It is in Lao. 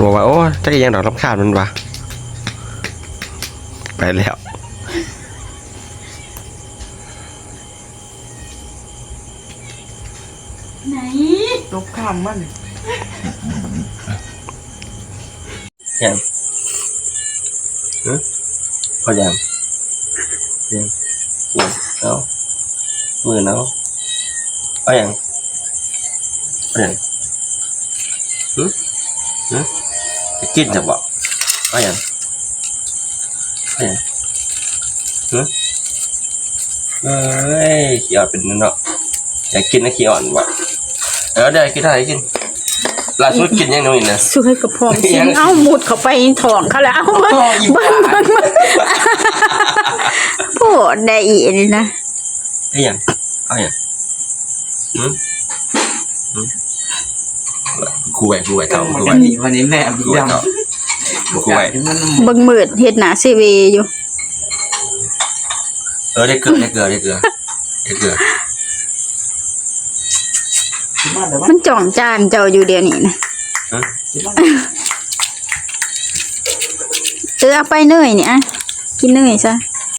ບອກວ່າ ໂອ້ ຈັກອີ່ຫຍັງດອກ ລຳຄານມັນວ່າ ໄປແລ້ວ. ໄຫນ ຕົກຂ້າງມັນ ຫຍັງ? ຫຶ? ເອົາຫຍັງ? ຫຍັງ? ເອົາ ມື້ເອົາ ເອົາຫຍັງ? ເອົາຫຍັງ? ຫຶ? ຫຶ? ຈະກິນຊະບໍ? ເອົາຫຍັງ? ເອົາຫຍັງ? ຫຶ? ເອີຍ ຂີ້ອອດເປັນເນາະ ຢາກກິນນະ ຂີ້ອອດບໍ? ເອີ ໄດ້ກິນ ໄດ້ກິນ ລ່າສຸດກິນຫຍັງໜ້ອຍນະ? ຊ່ວຍກະພອງຊິງ ເອົ້າ ມຸດເຂົ້າໄປໃນທ້ອງເຂົາແລ້ວ ເອົາ ເບິ່ງ ເບິ່ງ ເບິ່ງ ເບິ່ງ ໂພດໄດ້ອີ່ນີ້ນະ. ອີ່ຫຍັງ? ເອົາຫຍັງ? ຫຶ? ຫຶ? ຄູ່ໄວ້ ຄູ່ໄວ້ເຖົ້າ ຄູ່ໄວ້ ວັນນີ້ ວັນນີ້ແມ່ ຄູ່ໄວ້ເຖົ້າ ຄູ່ໄວ້ ເບິ່ງມືດເຮັດໜ້າເຊເວຢູ່. ເອີ ໄດ້ເກືອ ໄດ້ເກືອ ໄດ້ເກືອ ໄດ້ເກືອ. ມັນຈ້ອງຈານເຈົ້າຢູ່ດຽວນີ້ນະ. ຫຶ? ເອີ ເອົາໄປເນີຍນີ້ ອະ ກິນເນີຍຊະ.